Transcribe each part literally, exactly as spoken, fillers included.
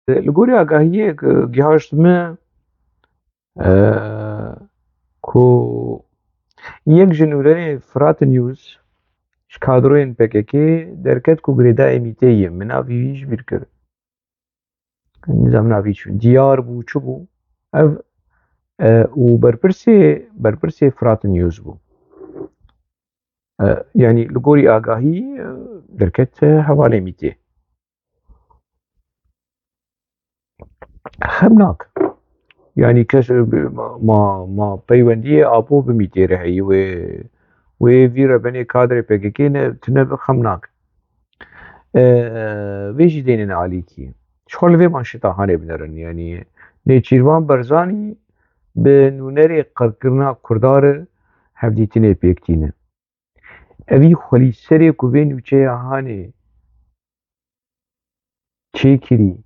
Li gorî agahiyê ku gihaşt min, e, ku yek ji nûnerê Firat News ji kadroyên P K K derket ku girêdayê mîtê ye. Min navî wî ji bîr kir. Nizam navî çû. Diyar bû, çi bû? Ev, e, û berpirsê, berpirsê Firat News bû. E, yanî li gorî agahî, e, derket, e, hevalê mîtê. Xemnak. Yanî kes, e, ma, ma, ma peywendiyê Apo bi mîtê re heyî wê, wê vî rebenê kadrê P K K ne, tine bi xemnak. E, vê jî deynên alîkî. Ji xwe li vê manşeta hanê binerin. Yanî Nêçîrvan Berzanî bi nûnerê qirkirina Kurda re hevdîtinê pêk tîne. Evî xwelîserê ku vê nûçeya hanê çêkirî,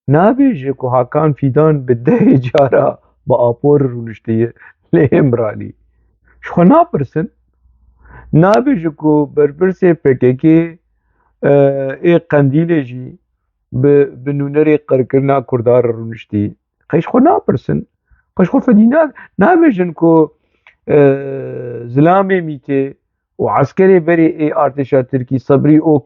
nabêje ku Hakan Fîdan bi dehê cara bi Apo re rûniştiye lê Îmralî. Ji xwe napirsin? Nabêje ku berpirsê P K K, e, ê Qendîlê jî bi, bi nûnerê qirkirina Kurda re rûniştî? Qey ji xwe napirsin? Qey ji xwe fedî na-, nabêjin ku, e, zilamê mîtê û eskerê berê ê artêşa Tirkî Sebrî Ok,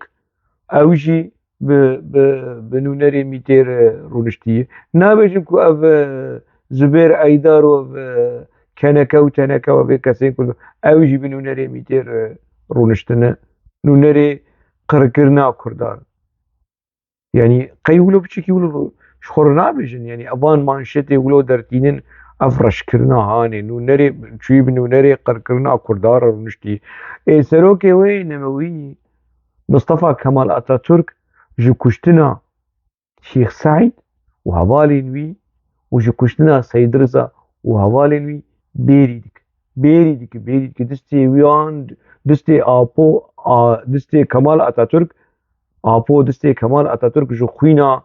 ew jî bi, bi, bi nûnerê mîtê re rûniştiye. Nabêjin ku ev, e, Zubêr Eydar û ev, e, Keneke û Teneke û ev ê kesên ku ew jî bi nûnerê mîtê re rûniştine. Nûnerê qirkirina Kurdan. Yanî qey wilo piçekî wilo ji xwe re nabêjin. Yanî evan manşetê wilo dertînin, ev reşkirina hanê. Nûnerê, çûyî bi nûnerê qirkirina Kurda re rûniştî. Ê serokê wê yê nemewî Mustafa Kemal Ataturk ji kuştina Şêx Seîd û hevalên wî û ji kuştina Seîd Riza û hevalên wî bêrî dike. Bêrî dike, bêrî dike. Distê wan, distê Apo, a, distê Kemal Ataturk, Apo distê Kemal Ataturk ji xwîna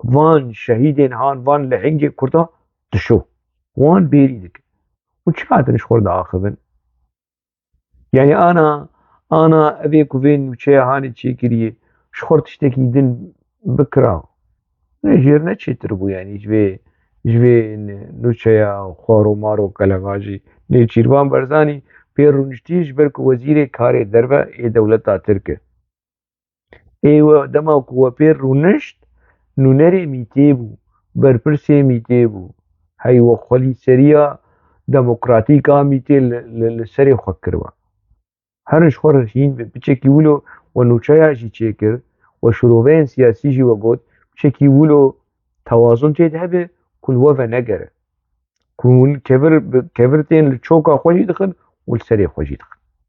van şehîdên han, van lehengê Kurda dişo. Wan bêrî dike. Û çi hatin ji xwe diaxivin? Yanî ana, ana evê ku vê nûçeya hanê çêkiriye, ji xwe tiştekî din bikira. Ne jêr ne çêtir bû, yanî ji vê, ji vê nûçeya xwaro maro kelevajî. Nêçîrvan Berzanî pê rûniştî ji ber ku wezîrê karê derve ê dewleta Tirk e. Ê we dema ku we pê rûnişt, nûnerê mîtê bû, berpirsê mîtê bû. Hey we xwelîseriya demokratîk a mîtê li, li, li serê xwe kiriwe. Herin ji xwe re hîn be, piçekî wilo we nûçeya jî çêkir, we şiroveyên siyasî jî we got, piçekî wilo tewazun tê de hebe ku li we venegere. Ku hûn kevir, bi kevir tên li çoka xwe jî dixin û li serê xwe jî dixin.